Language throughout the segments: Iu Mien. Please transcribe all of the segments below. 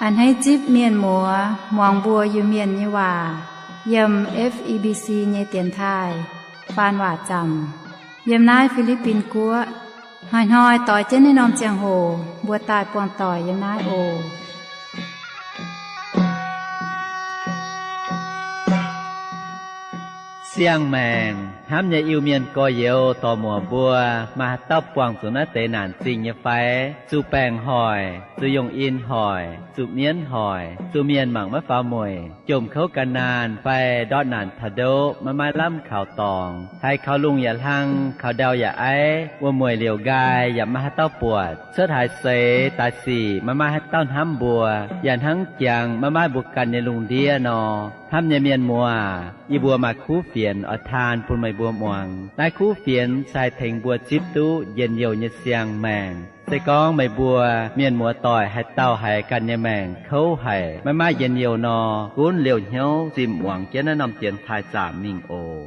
A'hneiv zipv mienh muoz muangx mbuo Iu-Mienh nyei waac yiem F E B C nyei dienx taaih faan waac zaamc yiem naaiv Fi^li^bin Guoqv. Hnoi-hnoi doix jienv naaiv norm ziangh hoc mbuo daaih buangh doic yiem naaiv oc. Siang-maengc hnamv nyei Iu-Mienh gorx-youz dorc-muoc mbuo, maaih haaix dauh buangh zuqc naaiv deix naanc zingh nyei fai? Zuqc baengc hoic, zuqc yongh in hoic, zuqc mienv hoic, zuqc mienh mangc maiv faaux mueic, jomc kouv ga'naanh fai ndortv naanc taux ndoqv maiv maaih lamh kaux dorngx, haiz kaux lungh yaac hlang, kaux ndau yaac aiv, wuom-mueic liouc nqaai yaac maiv maaih haaix dauh buatc, cuotv haaix seix daaih sic maiv maaih haaix dauh hnamv mbuo, yaac hnangv jangx maiv maaih mbuo ganh nyei lungh ndiev nor. Hnamv nyei mienh muoz, yie mbuo maaih kuv fienx oix taan bun meih mbuo muangx. Naaiv kuv fienx se haih tengx mbuo zipv duqv njien-youh nyei siang-maengc. Se gorngv meih mbuo mienh muoz doic haaix dauh haiz ganh nyei maengc kouv haic, maiv maaih njien-youh nor, gunv liouh hnyouv zimh muangx jienv naaiv norm dienx taaih zaamc mingh oc.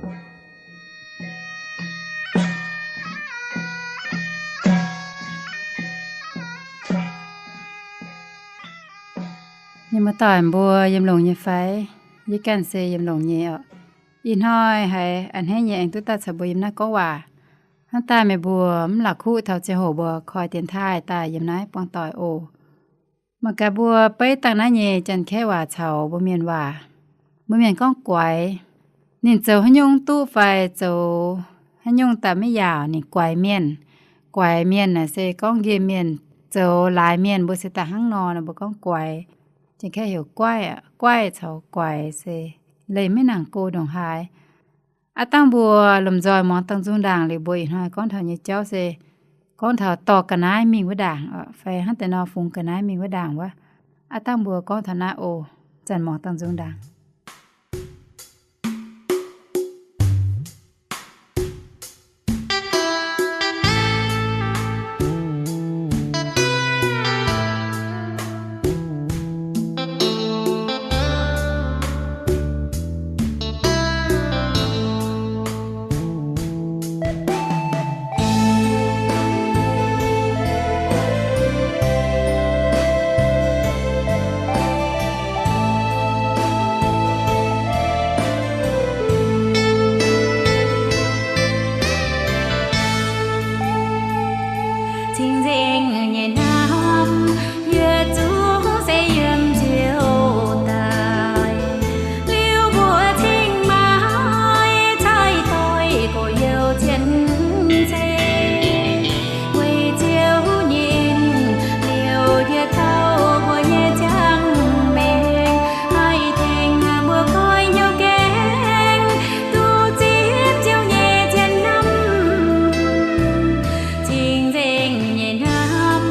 Mienh muoz doic mbuo yiem longx nyei fai? Yie ganh se yiem longx nyei oc. Ih hnoi haiz a'hneiv nyei aengx duqv daaih caux mbuo yiem naaiv gorngv waac. Hnangv daaih meih mbuo mv la'kuqv taux ziangh hoc mbuo koi dienx taaih daaih yiem naaiv buangh doic oc. Mangc gaax mbuo beiv dangh naaiv nyei Janx-Kaeqv waac caux mbuo Mienh waac. Mbuo Mienh gorngv guaix. Ninh zoux haaix nyungc duqv fai zoux haaix nyungc daaih maiv yaauc, ninh guaix mienh. Guaix mienh naaic se gorngv nqemh mienh, zoux laaix mienh, mbuo se daaih hnangv nor, mbuo gorngv guaix. Janx-Kaeqv heuc guaih, guaih caux guaix se leih maiv nangc go ndongc haaix. Aav dangh mbuo lomh nzoih muangx dangh nzung ndaangc liuz, mbuo ih hnoi gorngv taux nyei jauv se gorngv taux dorh ga'naaiv mingh wuov ndaangc, fai hnangv deix nor fungx ga'naaiv mingh wuov ndaangc wuov. Aav dangh mbuo gorngv taux naaiv oc. Zanc muangx dangh nzung ndaangc. Cing-nzengc nyei hnamv, yietc zungv se yiem nziouv daaih. Liuz mbuo cingx maaih cai doix gorx-youz cien-ceqv. Weic Ziouv nyei en liouc jiez taux mbuo nyei ziangh maengc, haih tengx mbuo goiv hnyouv gaengh duqv zipv Ziouv nyei zien hnamv. Cing-nzengc nyei hnamv,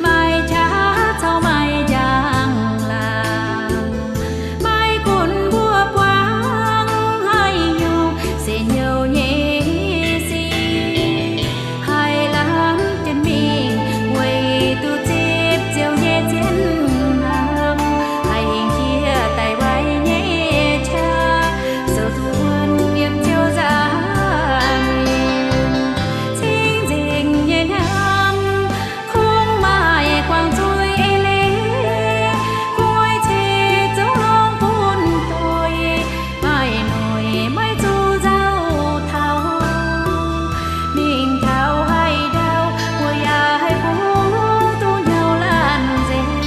maaih qaqv caux maaih njang-laangc, maaih gunv mbuo buangv haaix nyungc se hnyouv nyei sic, haih lamh jienv mingh weic duqv zipv Ziouv nyei zien hnamv, haih hingh jiex daaih waaic nyei qaqv, zoux duqv wuonv yiem Ziouv nza'hmien. Cing-nzengc nyei hnamv, kungx maaih guangc zuiz eix leiz, guai ceix zungv longc bun doic, maaih noic maiv zuqc nzauh taux. Mingh taux haaix ndau, mbuo yaac haih kungx duqv hnyouv laanh nzengc.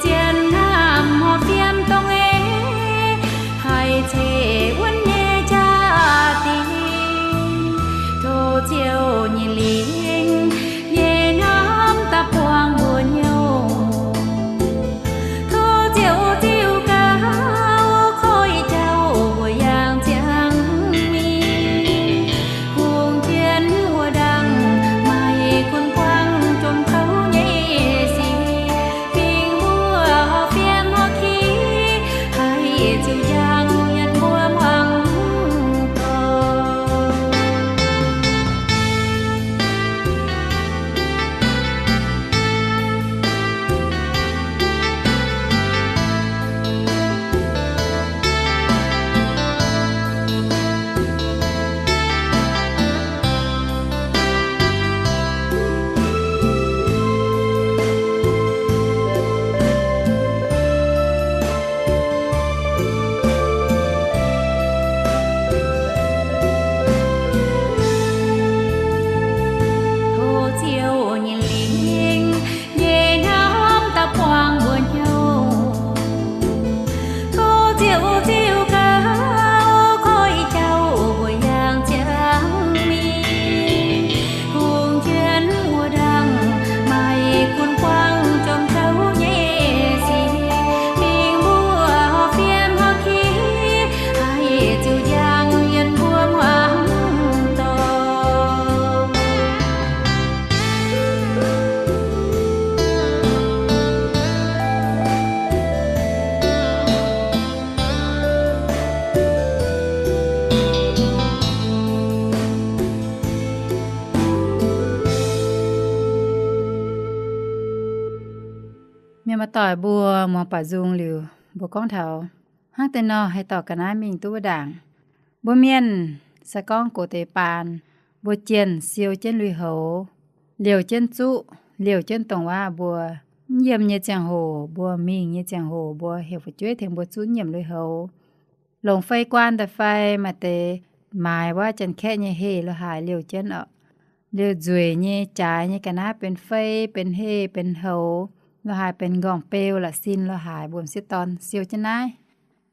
Zien hnamv horpc fiem dongh eix, haih ceix wuonv nyei jaa-dingh. Tov Ziouv nyei lingc nyei hnamv daaih buangh mbuo hnyouv. Tov Ziouv ziux gaux koiv jauv mbuo yangh ziangh mingh, kungx jienv wuov ndaangc maaih gunv buangv jomc kouv nyei sic, fingx mbuo horpc fiem horpc ki, haih ziux njang nyanc mbuo muangx doic. Ziouc ziouc gauh koi jauv mbuo yangh ziangx mingh, kungx jienv wuov ndaangc maaih gunv buangv jomc gauh nyei sic, mingh mbuo fiem hauv ki, haih ziouc njang yienh mbuo muangx dorngx. Mienh muoz-doic mbuo muangx baaux nzung liuz, mbuo gorngv taux hnangv deix nor haih dorh ga'naaiv mingh duqv wuov ndaangc. Mbuo mienh se gorngv gox deix baan, mbuo jienh siou jienv lui-houx, liouh jienv zuqv, liouh jienv dongh waac mbuo mv yiem nyei ziangh hoc, mbuo mingh nyei ziangh hoc, mbuo heuc fu'jueiv tengx mbuo zuqv nyiemc lui-houx. Longc fei guaan daaih fai maaih deix maaiz wuov Janx-Kaeqv nyei heh lo haaix liouh jienv oc. Liouh nzueic nyei, jaaix nyei ga'naaiv benx fei, benx heh, benx houx, lo haaix benx nqorngv-beu la'sin lo haaix, mbuo m'sieqv dorn siou jienv naaiv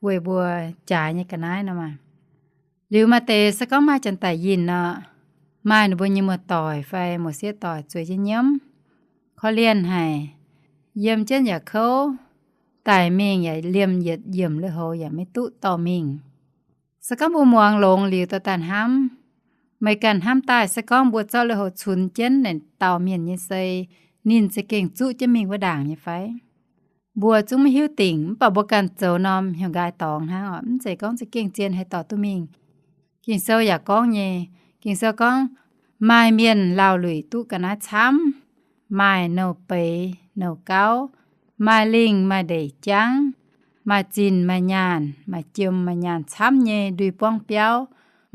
weic mbuo jaaix nyei ga'naaiv nor maah. Liuz maaih deix se gorngv maaih janx-daic yinh nor, maaih ninh mbuo nyei muoz-doic fai muoz-sieqv doic zueiz jienv nyiemv, korv-lienh haic, yiem jienv yaac kouv, daic mingh yaac liemh yietc yiemc lui-houx yaac maiv duqv dorh mingh. Se gorngv mbuo muangx longx liuz dorh daaih hnamv, meih ganh hnamv daaih se gorngv mbuo zorqv lui-houx cunx jienv naaic dauh mienh nyei sei, ninh za'gengh zuqv jienv mingh wuov ndaangc nyei fai? Mbuo zungv maiv hiuv dingc, mv baac mbuo ganh zoux norm hnyouv nqaai dorngx hnangv oc. Mv zeiz gorngv za'gengh zien haih dorh duqv mingh. Ging-Sou yaac gorngv nyei, Ging-Sou gorngv, maaih mienh lauh luic duqv ga'naaiv camv, maaih nouh beiz nouh gauv, maaih lingh maaih ndeic jangv, maaih zinh maaih nyaanh, maaih jiem maaih nyaanh camv nyei ndui buangv biauv,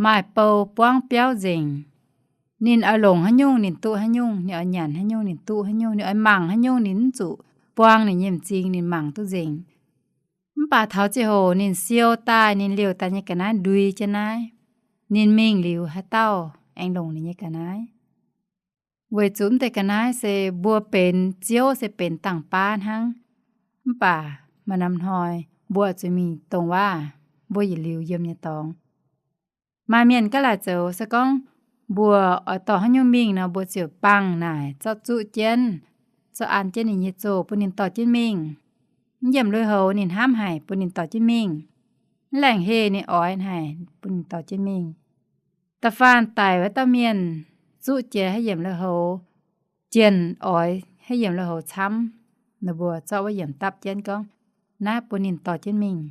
maaih bou buangv biauv nzengc. Ninh oix longc haaix nyungc ninh duqv haaix nyungc, ninh oix nyanc haaix nyungc ninh duqv haaix nyungc, ninh oix mangc haaix nyungc ninh mv zuqc buang ninh nyei m'zing, ninh mangc duqv nzengc. Mv baac taux ziangh hoc ninh siou daaih, ninh liouh daaih nyei ga'naaiv ndui jienv naaiv, ninh mingh liuz haaix dauh aengx longc ninh nyei ga'naaiv? Weic zuqc mv deix ga'naaiv se mbuo benx ziouv se benx dangh baav hnangv. Mv baac maaih norm hnoi mbuo zuqc mingh dongh waac mbuo yietc liuz yiem nyei dorngx. Maaih mienh gaav laaic zoux se gorngv mbuo oix dorh haaix nyungc mingh nor, mbuo ziouc bangh naaic zorqv zuqv jienv, zorqv an jienv ninh nyei zoh bun ninh dorh jienv mingh. Mv yiemc lui-houx ninh hnamv haic bun ninh dorh jienv mingh. Mv laengc heh ninh oix haic bun ninh dorh jienv mingh. Da'faanh daic wuov dauh mienh zuqv jiex haaix yiemc lui-houx, jienh oix haaix yiemc lui-houx camv, ninh mbuo zorqv wuov yiemc dapv jienv gorngv, naaiv bun ninh dorh jienv mingh.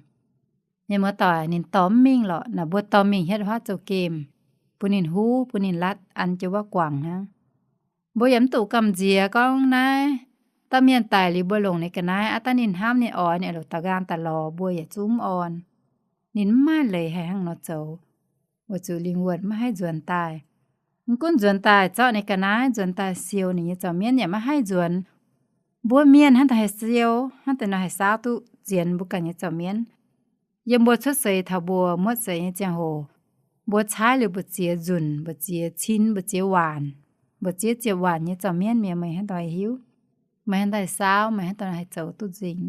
Mienh muoz-doic, ninh dorh mv mingh lorqc, naaic mbuo dorh mingh hietv huaav zouv-gemh, bun ninh huv, bun ninh latv an jienv wuov guangc hnangv. Mbuo yaac mv duqv gamh nziex gorngv naaiv dauh mienh daic liuz mbuo longc ninh ga'naaiv, aav dangh ninh hnamv ninh oix, ninh longc daaux nqaang daaih lorz mbuo yaac zungv mv orn. Ninh mv maaih leiz haih hnangv nor zoux, weic zuqc lingh wuonh maiv haih nzuonx daaih. Mv gunv nzuonx daaih zorqv ninh ga'naaiv, nzuonx daaih siou ninh nyei zaux-mienv yaac maiv haih nzuonx. Mbuo mienh hnangv daaih haih siou, hnangv daaih nor haih saauv duqv zienx mbuo ganh nyei zaux-mienv. Yiem mbuo cuotv seix taux mbuo muotv seix nyei ziangh hoc, mbuo caaiv liuz mbu'ziex nzunc, mbu'ziex cin, mbu'ziex waanc, mbu'ziex ziepc waanc nyei zaux-mienv mi'aqv, meih hnangv daaih hiuv. Meih hnangv daaih saauv, meih hnangv daaih haih zoux duqv nzengc.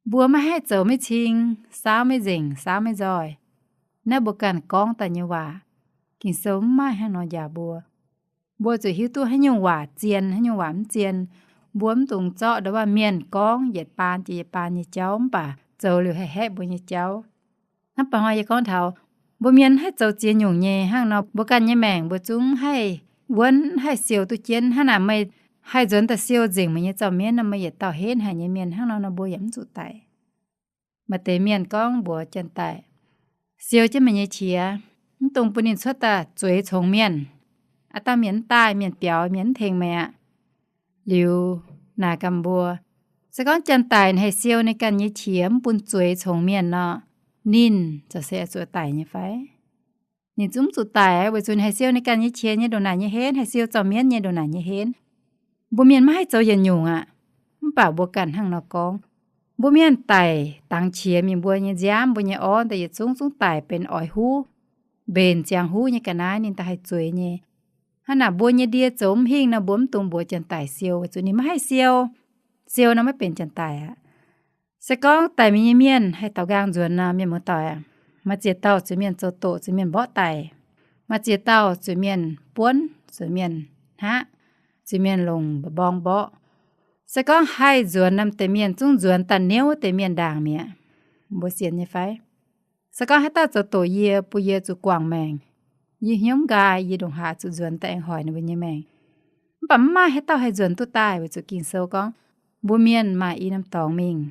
Mbuo maiv haih zoux maiv cing, saauv maiv nzengc, saauv maiv nzoih. Naaiv mbuo ganh gorngv daaih nyei waac, Ging-Sou mv maaih hnangv nor njaaux mbuo. Mbuo zuqc hiuv duqv haaix nyungc waac zien, haaix nyungc waac mv zien. Mbuo mv dungx zorqv ndongc waac mienh gorngv yietc baan jiex yietc baan nyei jauv mv baac zoux liuz haih haeqv mbuo nyei jauv. Hnangv ba'hnoi yie gorngv taux mbuo mienh mv haih zoux ziex nyungc nyei hnangv nor, mbuo ganh nyei maengc mbuo zungv mv haih wuonv, mv haih siou duqv jienv. Hnangv naaic meih haih nzuonx daaih siou nzengc meih nyei zaux-mienv nor, meih yietc dauh henv haic nyei mienh hnangv nor nor, mbuo yaac mv zuqc daic. Maaih deix mienh gorngv mbuox janx-daic, siou jienv meih nyei qiex, mv dungx bun ninh cuotv daaih zueiz congx mienh. Aav dangh mienh mv daaih, mienh biaux, mienh mv tengx meih aqv. Liuz naaic gaax mbuo, se gorngv janx-daic haih siou ninh ganh nyei qiex mv bun zueiz congx mienh nor, ninh za'gengh zuqc daic nyei fai? Ninh zungv mv zuqc daic, weic zuqc ninh haih siou ninh ganh nyei qiex nyei ndongc naaic nyei henv, haih siou zaux-mienv nyei ndongc naaic nyei henv. Mbuo mienh maiv haih zoux yietc nyungc aqv. Mv baac mbuo ganh hnangv nor gorngv, mbuo mienh daic dangx qiex mingh mbuo nyei nziaamv, mbuo nyei orv daaih yietc zungv zungv daic benx oix huv, mbenc ziangx huv nyei ga'naaiv, ninh daaih haih zueiz nyei. Hnangv naaic mbuo nyei ndie zoux mv hingh nor, mbuo mv dungx mbuox janx-daic siou, weic zuqc ninh maiv haih siou. Siou nor maiv benx janx-daic aqv. Se gorngv daic mingh nyei mienh haih daaux nqaang nzuonx nor, mienh muoz-doic, maaih ziex dauh zueiz mienh zoux doqc, zueiz mienh mborqv daic. Maaih ziex dauh zueiz mienh buonv, zueiz mienh hnaqv, zueiz mienh longc mba'mborng mborqv. Se gorngv haih nzuonx norm deix mienh zungv nzuonx daaih niouv wuov deix mienh ndaangc mi'aqv. Mbuo sienx nyei fai? Se gorngv haaix dauh zoux doqc yie, bun yie zuqc guangc maengc. Yie hnyouv nqaai, yie ndongc haaix zuqc nzuonx daaih aengx hoic ninh mbuo nyei maengc. Mv baac mv maaih haaix dauh haih nzuonx duqv daaih, weic zuqc Ging-Sou gorngv mbuo mienh maaih i norm dorngx mingh.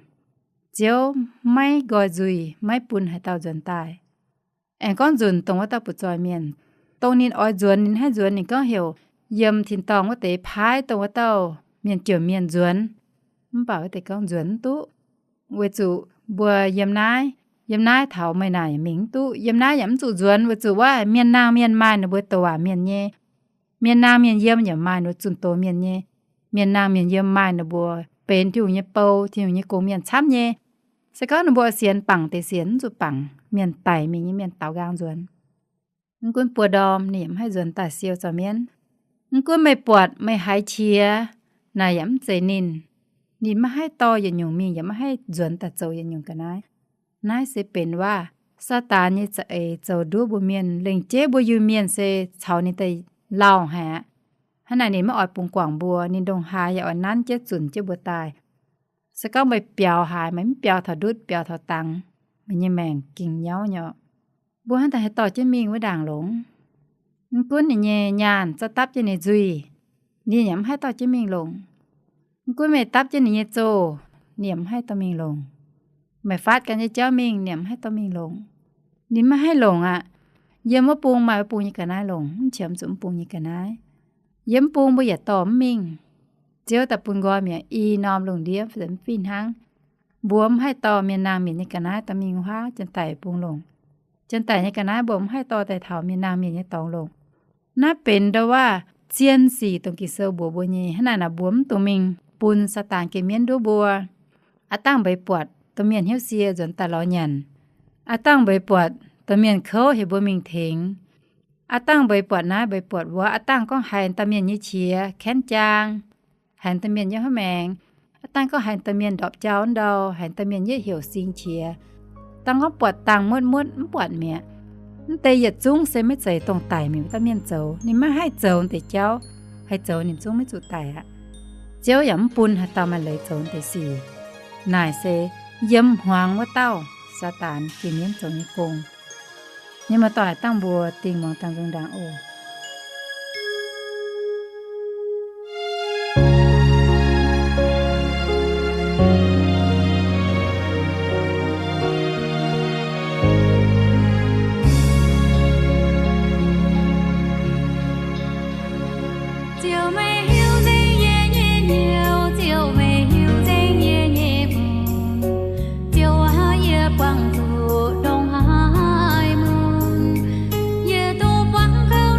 Ziouv maiv nqoi nzuih, maiv bun haaix dauh nzuonx daaih. Aengx gorngv nzunc dongh wuov dauh butv-zoih mienh, dongh ninh oix nzuonx, ninh haih nzuonx, ninh gorngv heuc yiem tin-dorngh wuov deix paaiv dongh wuov dauh mienh jomc mienh nzuonx. Mv baac wuov deix gorngv nzuonx mv duqv, weic zuqc mbuo yiem naaiv, yiem naaiv taux meih naaic yaac mingh mv duqv. Yiem naaiv yaac mv zuqc nzuonx, weic zuqc wuov mienh naang mienh maaih ninh mbuo douc waac mienh nyei. Mienh naang mienh yiem yaac maaih ninh mbuo zunh doz mienh nyei. Mienh naang mienh yiem maaih ninh mbuo benx Tin-Hungh nyei bou, Tin-Hungh nyei gong mienh camv nyei. Se gorngv ninh mbuo sienx bangc deix sienx, mv zuqc bangc mienh daic mingh nyei mienh daaux nqaang nzuonx. Mv gunv buo ndorm ninh yaac mv haih nzuonx daaih siou zorc mienv. Mv gunv meih buatc meih haiz qiex naaic yaac mv zeiz ninh. Ninh maiv haih dorh yietc nyungc mingh, yaac maiv haih nzuonx daaih zoux yietc nyungc ga'naaiv. Naaiv se benx waac Saadaan nyei za'eix zoux nduov mbuo mienh, lengc jeiv mbuo Iu-Mienh se caux ninh daaih lauh haic aqv. Hnangv naaic ninh maiv oix bungx guangc mbuo, ninh ndongc haaix yaac oix nanv jienv zunc jienv mbuo daaih. Se gorngv meih biaux haaix, meih mv biaux taux ndutv, biaux taux dangx, meih nyei maengc gengh nyauv nyei. Mbuo hnangv daaih haih dorh jienv mingh wuov ndaangc longx. Mv gunv ninh nyei nyaanh za'dapv jienv ninh nzuih, ninh yaac mv haih dorh jienv mingh longc. Mv gunv meih dapv jienv ninh nyei zoh, ninh yaac mv haih dorh mingh longc. Meih faatv ganh nyei jauv mingh, ninh yaac mv haih dorh mingh longc. Ninh maiv haih longc aqv. Yiem wuov bung maaih wuov bung nyei ga'naaiv longc, mv qiemx zuqc mv bung nyei ga'naaiv. Yiem mv bung mbuo yietc dorh mv mingh. Ziouv daaih bun nqoi mi'aqv, i norm lungh ndiev fih hnangv. Mbuo mv haih dorh mienh naang mienh nyei ga'naaiv dorh mingh wuov janx-daic bung longc. Janx-daic nyei ga'naaiv mbuo mv haih dorh daaih taux mienh naang mienh nyei dorngx longc. Naaiv benx ndau-waav zien sic dongh Ging-Sou mbuox mbuo nyei. Hnangv naaic naaic mbuo mv dungx mingh bun Saadaan geh mienv nduov mbuo. Aav dangh mbeix buatc domh mienh hnyouv sie nzuonx daaih lorz nyanc. Aav dangh mbeix buatc domh mienh kouv heuc mbuo mingh tengx. Aav dangh mbeix buatc naaiv mbeix buatc wuov, aav dangh gorngv haiz domh mienh nyei qiex kaenv jaang, haiz domh mienh nyei haaix maengx, aav dangh gorngv haiz domh mienh ndorpc jauv ndau, haiz domh mienh yietv heuc sing qiex. Dangh gorngv buatc dangh muotv muotv mv buatc mi'aqv. Mv deix yietc zungv se maiv zeiz dongh daic mingh wuov dauh mienh zoux. Ninh maiv haih zoux deix jauv, haih zoux ninh zungv maiv zuqc daic aqv. Ziouv yaac mv bun haaix dauh maaih leiz zoux deix sic. Naaic se yiem hmuangx wuov dauh Saadaan geh mienv zoux nyei gong. Mienh muoz-doic, dangh mbuo dingh muangx dangh nzung ndaangc oc. Ziouv meih hiuv nzengc yie nyei hnyouv, Ziouv meih hiuv nzengc yie nyei mbuox. Ziouv aac, yie buangh zuqc ndongc haaix mun, yie duqv buangh kouv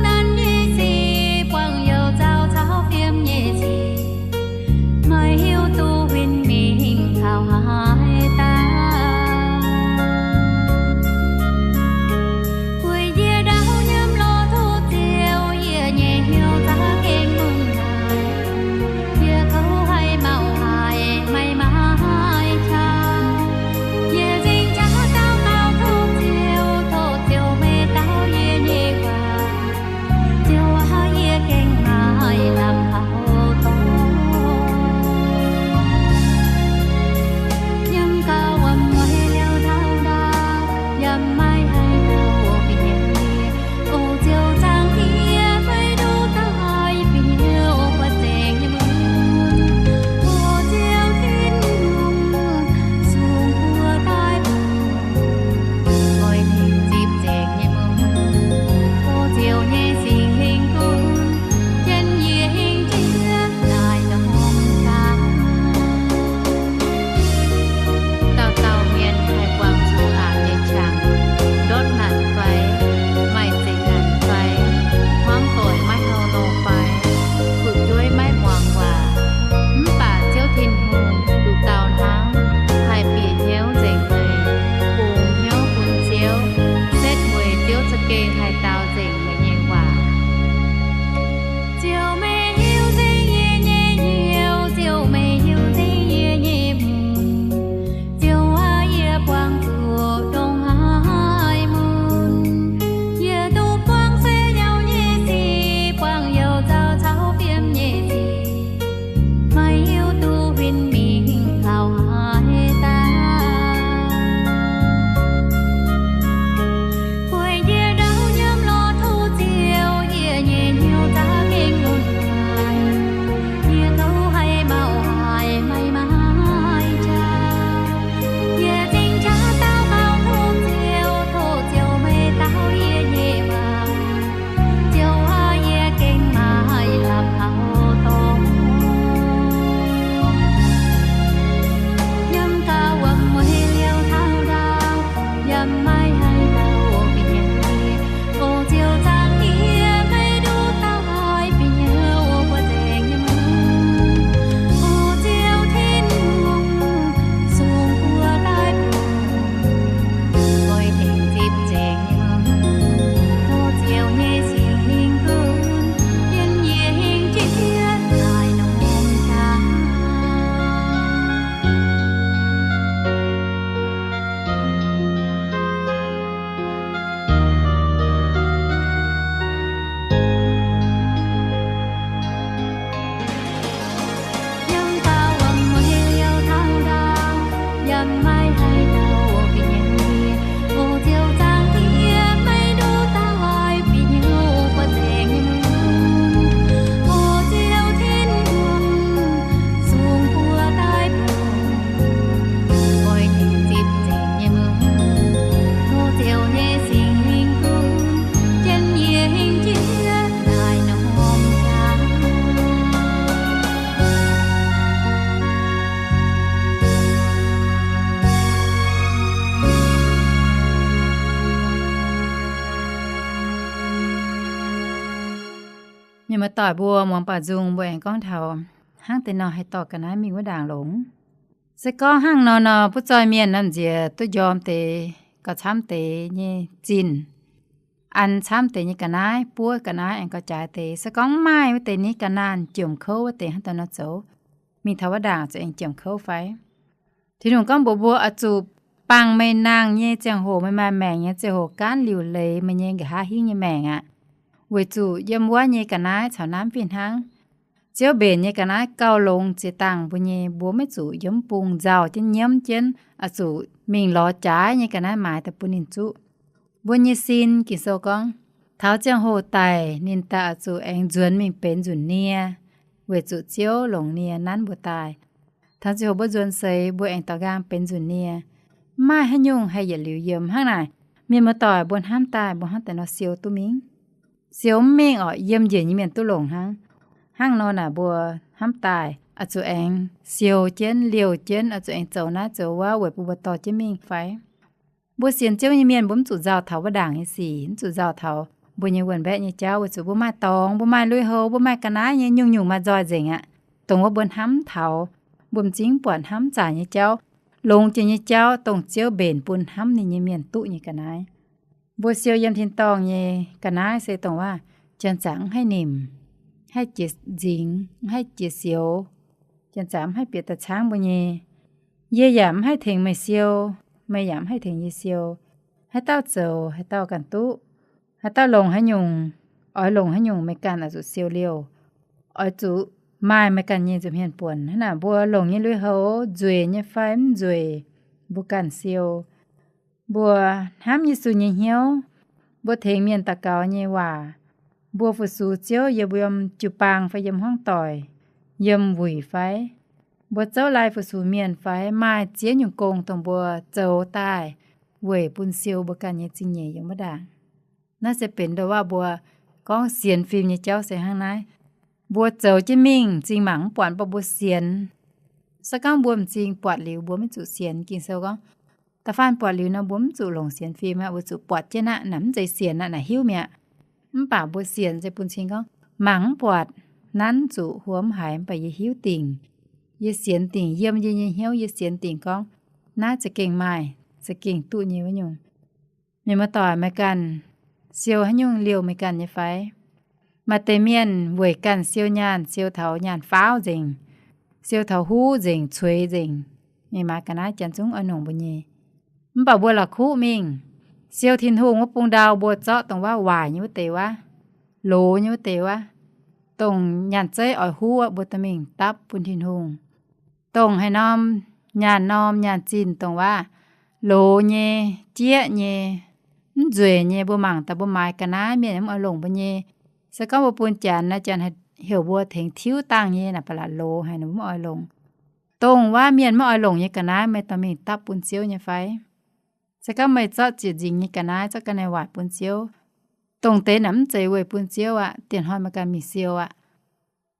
Mienh muoz-doic mbuo muangx baaux nzung, mbuo aengx gorngv taux hnangv deix nor haih dorh ga'naaiv mingh wuov ndaangc longx. Se gorngv hnangv nor nor, butv zoih mienh norm nziex duqv njorm deix, gauh camv deix nyei zinh, an camv deix nyei ga'naaiv, buov ga'naaiv aengx gauh jaaix deix. Se gorngv mv maaih wuov deix ni ga'naanh jomc kouv wuov deix hnangv daaih nor zoux, mingh taux wuov ndaangc zuqc aengx jomc kouv fai? Tin-Hungh gorngv mbuox mbuo, oix zuqc bangc meih nangh nyei ziangh hoc, meih maaih maengc nyei ziangh hoc gaanv liuc leiz meih nyei nqa'haav hingv nyei maengc aqv. Weic zuqc yiem wuov nyei ga'naaiv caux naaiv fih hnangv. Ziouv mbenc nyei ga'naaiv gauh longx ziex dangh mbuo nyei, mbuo maiv zuqc yiem mv bung nzauh jienv nyiemv jienv, oix zuqc mingh lorz jaaix nyei ga'naaiv maaiz daaih bun ninh zuqv. Mbuo nyei sin, Ging-Sou gorngv, taux ziangh hoc daic ninh daaih oix zuqc aengx nzuonx mingh benx nzunc nie, weic zuqc Ziouv longc nie nanv mbuo daaih. Taux ziangh hoc mbuo nzuonx seix, mbuo aengx daaux nqaang benx nzunc nie. Mv maaih haaix nyungc haih yietc liuz yiem. Hnangv naaic, mienh muoz-doic, mbuo hnamv daaih mbuo hnamv daaih nor siou duqv mingh? Siou mv mingh orqc? Yiem njiec nyei mienh duqv longc hnangv. Hnangv nor naaic mbuo hnamv daaih oix zuqc aengx siou jienv, liouh jienv, oix zuqc aengx zoux naaiv zoux wuov weic bun mbuo dorh jienv mingh fai? Mbuo sienx Ziouv nyei mienh mbuo mv zuqc nzauh taux wuov ndaangc nyei sic, mv zuqc nzauh taux mbuo nyei wuonh mbaeqv nyei jauv, weic zuqc mbuo maaih dorngx, mbuo maaih lui-houx, mbuo maaih ga'naaiv nyei nyungc-nyungc maaih nzoih nzengc aqv. Dongh wuov mbuo hnamv taux, mbuo m'zing buatc hnamv zaaic nyei jauv, longx jiex nyei jauv, dongh Ziouv mbenc bun hnamv ninh nyei mienh duqv nyei ga'naaiv. Mbuo siou yiem tin-dorngh nyei ga'naaiv se dongh wuov, janx-zangc mv haih nimc, haih jiex nzingx, mv haih jiex sioux, janx-zangc mv haih bieqc daaih caangv mbuo nyei. Yie yaac mv haih tengx meih siou, meih yaac mv haih tengx yie siou. Haaix dauh zoux, haaix dauh ganh duqv. Haaix dauh longc haaix nyungc, oix longc haaix nyungc, meih ganh oix zuqc siou liouh. Oix zuqc maaih meih ganh nyei nza'hmien buonc. Hnangv naaic mbuo longc nyei lui-houx nzueic nyei fai mv nzueic, mbuo ganh siou. Mbuo hnamv Yesu nyei hnyouv, mbuo tengx mienh daux gaux nyei waac, mbuo fu-sux Ziouv yiem mbuo yiem jiu-baang fai yiem hmuangv doic, yiem wuic fai, mbuo zouv laai fu-sux mienh fai, maaih ziex nyungc gong dongh mbuo zoux daaih weic bun siou mbuo ganh nyei zingh nyeic yiem wuov ndaangc. Naaiv se benx ndongc waac mbuo gorngv sienx fim nyei jauv se hnangv naaiv. Mbuo zoux jienv mingh m'zing mangc mv buatc, mv baac mbuo sienx. Se gorngv mbuo m'zing buatc liuz mbuo maiv zuqc sienx, Ging-Sou gorngv, da'faanh buatc liuz nor mbuo mv zuqc longc sienx fim aqv, weic zuqc buatc jienv aqv, naaic mv zeiz sienx aqv, naaic hiuv mi'aqv. Mv baac mbuo sienx se bun cing gorngv, mangc mv buatc, nanv zuqc huo mv haiz, mv baac yie hiuv dingc, yie sienx dingc, yiem yie nyei hnyouv yie sienx dingc gorngv, naaiv za'gengh maaih, za'gengh duqv nyei wuov nyungc. Mienh muoz-doic, meih ganh siou haaix nyungc liouh meih ganh nyei fai? Maaih deix mienh weic ganh siou nyaanh, siou taux nyaanh faauv nzengc, siou taux huv nzengc, cueix nzengc. Mienh maaiz ga'naaiv janx zungv oix nongc mbuo nyei. Mv baac mbuo la'kuqv mingh siou Tin-Hungh wuov bung ndau, mbuo zorqv dongh wuov waaic nyei wuov deix wuov, loz nyei wuov deix wuov, dongh nyaanh zeiv oix huv wuov, mbuo dorh mingh dapv bun Tin-Hungh. Dongh haaix norm nyaanh norm nyaanh zinh dongh wuov, loz nyei, jieqv nyei, mv nzueic nyei, mbuo mangc daaih mbuo maaiz ga'naaiv mienh mv oix longc mbuo nyei. Se gorngv mbuo bun janx, janx heuc mbuo tengx tiuv dangh nyei, naaic ba'laqc loz haic, ninh mbuo mv oix longc. Dongh wuov mienh mv oix longc nyei ga'naaiv meih dorh mingh dapv bun Ziouv nyei fai? Se gorngv meih zorqv ziec nzingx nyei ga'naaiv, zorqv ga'naaiv waaic bun Ziouv, dongh deix naaic mv zeiz weic bun Ziouv aqv, dieh hnoi meih ganh mingh siou aqv.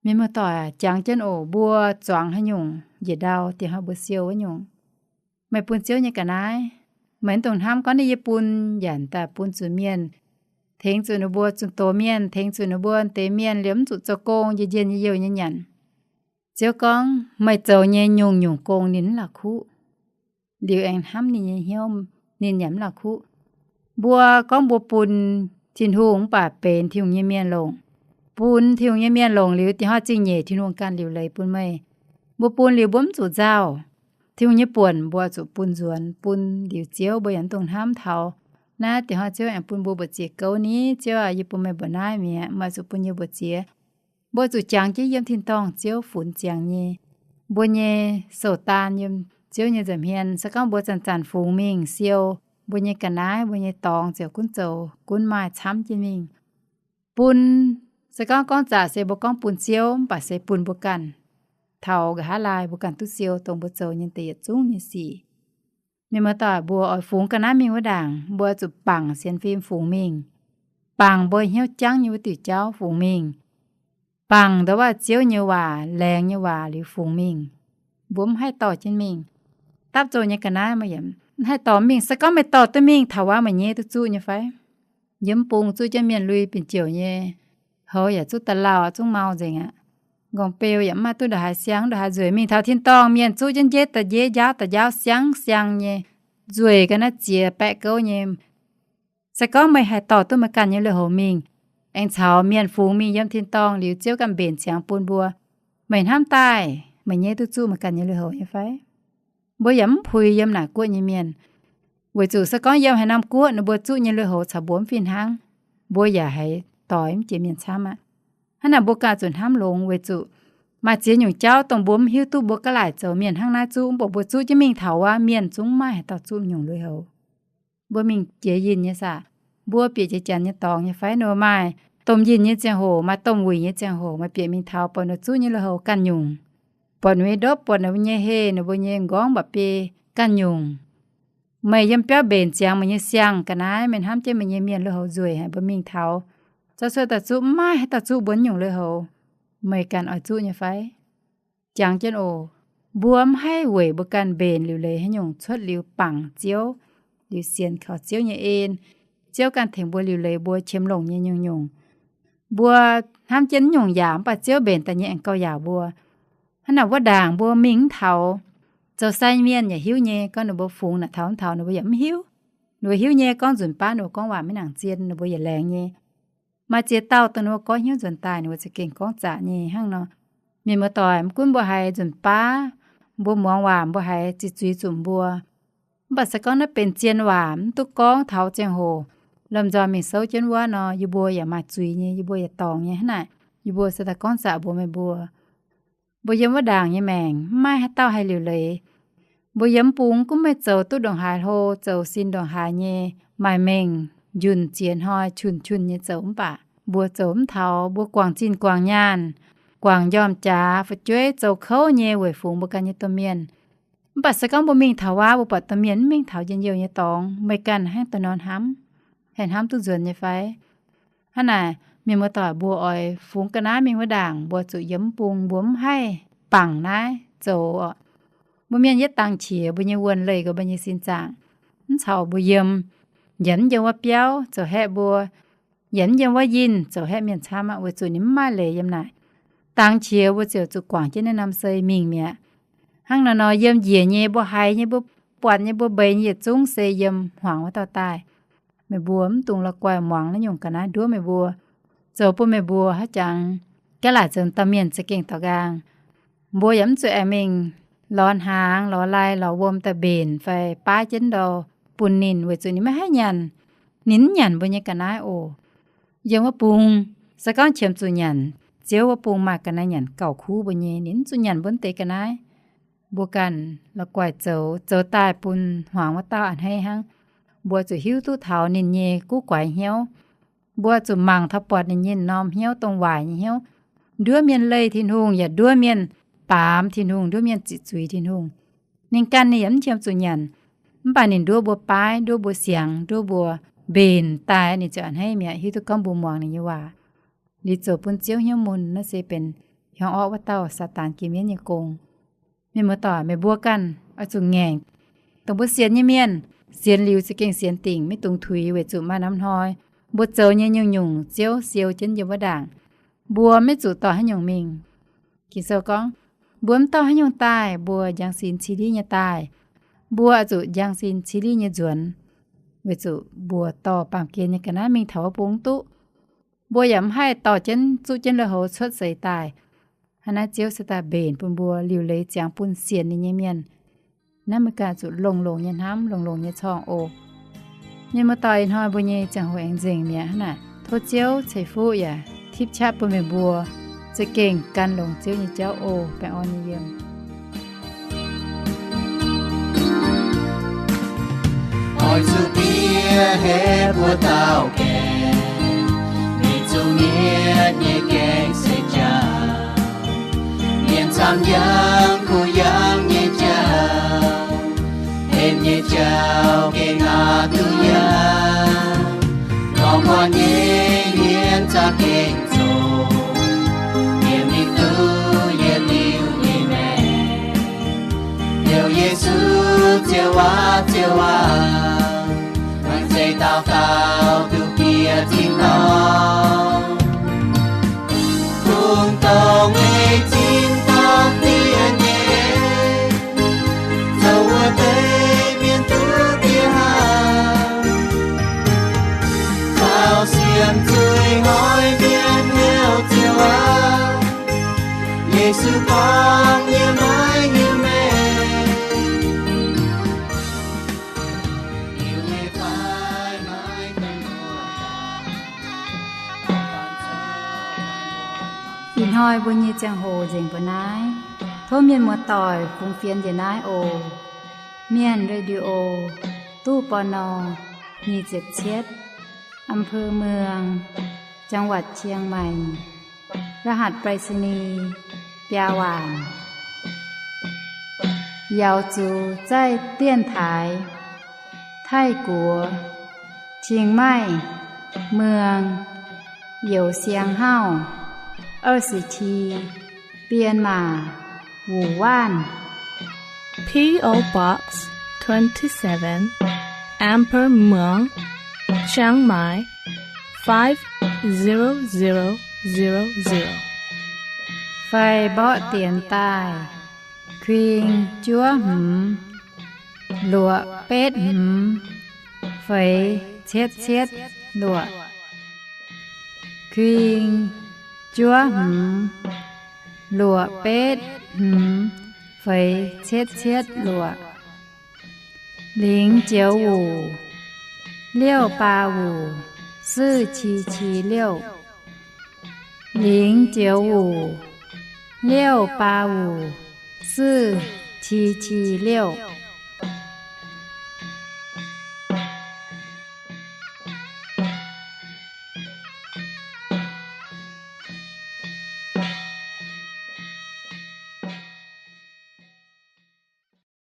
Mienh muoz-doic, jangx jienv oc, mbuo zuangx haaix nyungc njiec ndau, dieh hnoi mbuo siou wuov nyungc. Meih bun Ziouv nyei ga'naaiv, meih mv dungx hnamv gorngv ninh yie bun nyanc daaih bun zuqc mienh, tengx zuqc ninh mbuo zuqc doz mienh, tengx zuqc ninh mbuo deix mienh liemh mv zuqc zoux gong, njien-njien nyei youh nyei nyanc. Ziouv gorngv meih zoux nyei nyungc-nyungc gong ninh mv la'kuqv. Liuz aengx hnamv ninh nyei hnyouv, ninh yaac mv la'kuqv. Mbuo gorngv mbuo bun Tin-Hungh mv baac benx Tin-Hungh nyei mienh longc. Bun Tin-Hungh nyei mienh longc liuz, dieh hnoi zingh nyeic Tin-Hungh ganh liuc leiz bun meih. Mbuo bun liuz mbuo mv zuqc nzauh. Tin-Hungh nyei buonc mbuo zuqc bun nzuonx, bun liuz Ziouv mbuo yaac mv dungx hnamv taux naaiv dieh hnoi Ziouv aengx bun mbuo mbu'ziex gouv ni. Ziouv aac, yie bun meih mbuoqc naaiv mi'aqv, meih zuqc bun yie mbu'ziex. Mbuo zuqc jangx jienv yiem tin-dorngh Ziouv funx ziangx nyei. Mbuo nyei sou-daan yiem Ziouv nyei nza'hmien. Se gorngv mbuo zanc-zanc fungx mingh siou, mbuo nyei ga'naaiv, mbuo nyei dorngx ziouc gunv zoux, gunv maaih camv jienv mingh. Bun, se gorngv gorngv zaqc se mbuo gorngv bun Ziouv, mv baac se bun mbuo ganh. Taux nqa'haav laai mbuo ganh duqv siou dongh mbuo zoux nyei deix yietc zungv nyei sic. Mienh muoz-doic, mbuo oix fungx ga'naaiv mingh wuov ndaangc, mbuo zuqc bangc sienx fim fungx mingh, bangc mbuo hnyouv jangv nyei wuov diuc jauv fungx mingh, bangc ndau wuov Ziouv nyei waac, laengz nyei waac liuz fungx mingh. Mbuo mv haih dorh jienv mingh. Dapv zoh nyei ga'naaiv mv haih dorh mingh. Se gorngv meih dorh duqv mingh, taux wuov meih nyei duqv zuqv nyei fai? Yiem bung zuqv jienv mienh lui bienh jouc nyei, Houx yaac zuqv da'lauh, zungv mau nzengc aqv. Nqorngv-beu yaac mv maaih duqv ndongc haaix siang, ndongc haaix nzueic. Mingh taux tin-dorngh mienh zuqv jienv njeiv da'njeiv, njaauv da'njaauv, siang siang nyei, nzueic ga'naaiv ziex baeqv gouv nyei. Se gorngv meih haih dorh duqv meih ganh nyei lui-houx mingh, aengx caux mienh fungx mingh yiem tin-dorngh liuz, Ziouv ganh mbenc ziangx bun mbuo, meih hnamv daaih meih nyei duqv zuqv meih ganh nyei lui-houx nyei fai? Mbuo yaac mv puix yiem naaic guoqv nyei mienh. Weic zuqc se gorngv yiem haaix norm guoqv ninh mbuo zuqv nyei lui-houx caux mbuo mv fih hnangv, mbuo yaac haiz doix mv jiex mienh camv aqv. Hnangv naaic mbuo ganh zuqc hnamv longx weic zuqc maaih ziex nyungc jauv dongh mbuo mv hiuv duqv mbuo gaav laaic zoux mienh hnangv naaiv zuqv, mv baac mbuo zuqv jienv mingh taux wuov, mienh zungv maiv haaix dauh zuqv nyungc lui-houx. Mbuo mingh jiex yinh nyei saah? Mbuo bieqc jiex janx nyei dorngx nyei fai? Ninh mbuo maaih domh yinh nyei ziangh hoc, maaih domh wuic nyei ziangh hoc, meih bieqc mingh taux buatc ninh zuqv nyei lui-houx ganh nyungc, buatc ninh nyei ndopv, buatc ninh mbuo nyei heh, ninh mbuo nyei m'nqorngv mba'biei ganh nyungc. Meih yiem biauv mbenc ziangx meih nyei siang ga'naaiv, meih hnamv jienv meih nyei mienh lui-houx nzueic haic, mbuo mingh taux, zorqv cuotv daaih zuqv, maiv haaix dauh zuqv mbuo nyungc lui-houx. Meih ganh oix zuqv nyei fai? Jangx jienv oc. Mbuo mv haih weic mbuo ganh mbenc liuc leiz haaix nyungc cuotv liuz bangc Ziouv, liuz sienx kaux Ziouv nyei en. Ziouv ganh tengx mbuo liuc leiz mbuo qiemx longc nyei nyungc-nyungc. Mbuo hnamv jienv nyungc yaauc, mv baac Ziouv mbenc daaih nyei aengx gauh yaauc mbuo. Hnangv naaic wuov ndaangc mbuo mingh mv taux, zoux sai mienh yaac hiuv nyei, gorngv ninh mbuo fungx naaic taux mv taux ninh mbuo yaac mv hiuv. Ninh mbuo hiuv nyei gorngv nzunc baav ninh mbuo gorngv waac maiv nangc zien, ninh mbuo yaac laengz nyei. Maaih ziex dauh dongh ninh mbuo goiv hnyouv nzuonx daaih ninh mbuo za'gengh gorngv zaqc nyei hnangv nor. Mienh muoz-doic, mv gunv mbuo haiz nzunc baav, mbuo muangx waac mbuo haiz ziqc zuiz zuqc mbuo, mv baac se gorngv naaiv benx zien waac mv duqv gorngv taux ziangh hoc, lomh nzoih mingh souv jienv wuov nor, yie mbuo yaac maaih zuiz nyei, yie mbuo yaac dorngc nyei. Hnangv naaic yie mbuo se daaih gorngv zaqc mbuox meih mbuo. Mbuo yiem wuov ndaangc nyei maengc mv maaih haaix dauh haih liuc leiz. Mbuo yiem bung gunv meih zoux duqv ndongc haaix hlo, zoux sin ndongc haaix nyei, maaih mengh njunh ziex hnoi qunc-qunc nyei zoux, mv baac mbuo zoux mv taux. Mbuo guangc zinh guangc nyaanh, guangc njormh jaax fu'jueiv zoux kouv nyei weic fungx mbuo ganh nyei domh mienh. Mv baac se gorngv mbuo mingh taux wuov, mbuo buatc domh mienh mv mingh taux njien-youh nyei dorngx, meih ganh hnangv da'nor hnamv, haih hnamv duqv nzuonx nyei fai? Hnangv naaic, mienh muoz-doic, mbuo oix fungx ga'naaiv mingh wuov ndaangc, mbuo zuqc yiem bung, mbuo mv haih bangc naaiv zoux oc. Mbuo mienh yietv dangx qiex mbuo nyei wuonh leih gorx mbuo nyei sin zaangc, mv caux mbuo yiem, yaac mv yiem wuov biauv zoux haeqv mbuo, yaac mv yiem wuov yinh zoux haeqv mienh camv aqv, weic zuqc ninh mv maaih leiz yiem naaic. Dangx qiex mbuo ziouc zuqc guangc jienv naaiv norm sei mingh mi'aqv. Hnangv naaiv nor, yiem njiec nyei mbuo haiz nyei, mbuo buatc nyei, mbuo mbeix nyei yietc zungv se yiem hmuangx wuov dauh daaih. Meih mbuo mv dungx la'guaih muangx naaiv nyungc ga'naaiv nduov meih mbuo, zoux bun meih mbuo haaix jangx gaav laaic zoux dauh mienh za'gengh daux nqaang. Mbuo yaac mv zuqc aengx mingh lorz hnaangx, lorz lai, lorz wuom daaih mbenc fai baav jienv ndau bun ninh, weic zuqc ninh maiv haih nyanc. Ninh mv nyanc mbuo nyei ga'naaiv oc. Yiem wuov bung, se gorngv qiemx zuqc nyanc, Ziouv wuov bung maaih ga'naaiv nyanc gauh kuv mbuo nyei, ninh mv zuqc nyanc mbuo deix ga'naaiv. Mbuo ganh la'guaih zoux, zoux daaih bun hmuangx wuov dauh a'hneiv hnangv. Mbuo zuqc hiuv duqv taux ninh nyei guv guaix hnyouv. Mbuo zuqc mangc taux buatc ninh nyei norm hnyouv dongh waaic nyei hnyouv. Nduov mienh leih Tin-Hungh yaac nduov mienh baamz Tin-Hungh, nduov mienh ziqc zuiz Tin-Hungh. Ninh ganh ninh yaac mv qiemx zuqc nyanc, mv baac ninh nduov mbuo baav, nduov mbuo siangx, nduov mbuo mbenc daaih, ninh ziouc a'hneiv mi'aqv, hiuv duqv gorngv mbuo muangx ninh nyei waac. Liuz zoux bun Ziouv hnyouv mun, naaiv se benx hiuang orqv wuov dauh Saadaan jiex mienv nyei gong. Mienh muoz-doic, meih mbuo ganh oix zuqc ngaengc. Dongh mbuo sienx nyei mienh, sienx liuz za'gengh sienx dingc, maiv dungx tuix, weic zuqc maaih norm hnoi mbuo zoux nyei nyungc-nyungc Ziouv siou jienv yiem wuov ndaangc. Mbuo maiv zuqc dorh haaix nyungc mingh. Ging-Sou gorngv, mbuo mv dorh haaix nyungc daaih, mbuo njang sin cili nyei daaih. Mbuo oix zuqc njang sin cili nyei nzuonx, weic zuqc mbuox dorh baamh gen nyei ga'naaiv mingh taux wuov bung duqv. Mbuo yaac mv haih dorh jienv, zuqv jienv lui-houx cuotv seix daaih. Hnangv naaiv Ziouv se daaih mbenc bun mbuo liuc leiz ziangx bun sienx ninh nyei mienh. Naaiv meih ganh zuqc longx-longx nyei hnamv, longx-longx nyei corngh oc. Mienh muoz-doic, ih hnoi mbuo nyei ziangh hoc aengx nzengc mi'aqv. Hnangv naaic tov Ziouv ceix fuqv yaac tipv qaqv bun meih mbuo za'gengh gan longx Ziouv nyei jauv oc. Baengh orn nyei yiem. Oix zuqc bieqc heh mbuo dauh gaengh, mingh zuqc mietc nyei gaengh se jauv, mienh camv yangh kuh yangh nyei jauv, hepc nyei jauv gengh aqc duqv yangh. Lorz guanh nyei hmien za'gengh zoqc, yiem mingh duqv yietc liuz nyei maengc. Heuc Yesu, Ziouv aac, Ziouv aac, laengz zingh daux gaux duqv bieqc tin-dorngh. Zueiz hnoi mienh heuc Ziouv aac, Yesu gorngv, Yie maiv hiuv meih. Ih hnoi mbuo nyei ziangh hoc nzengc mbuo naaiv. Tov mienh muoz-doic fungx fienx njiec naaiv oc. Mienh Radio, ตู้ ปณ. nyic ziepc cietv, อำเภอเมือง จังหวัดเชียงใหม่ รหัสไปรษณีย์ biaa waanc. Yaauz zuqc zaih dienx taaix Taiv-Guoqv, Chiang Mai, Muang, Youh Siang Hauv, 二十七 Bienmaac, Wuh Waanv. P O Box twenty-seven, Amber Muang, Chiang Mai, five zero zero zero zero. Fai mborqv dienx daaih: kuing juov hmz luoqc betv hmz feix cietv cietv luoqc. Kuing juov hmz luoqc betv hmz feix cietv cietv luoqc. 零九五 六八五 四七七六. 零九五 六八五 四七七六.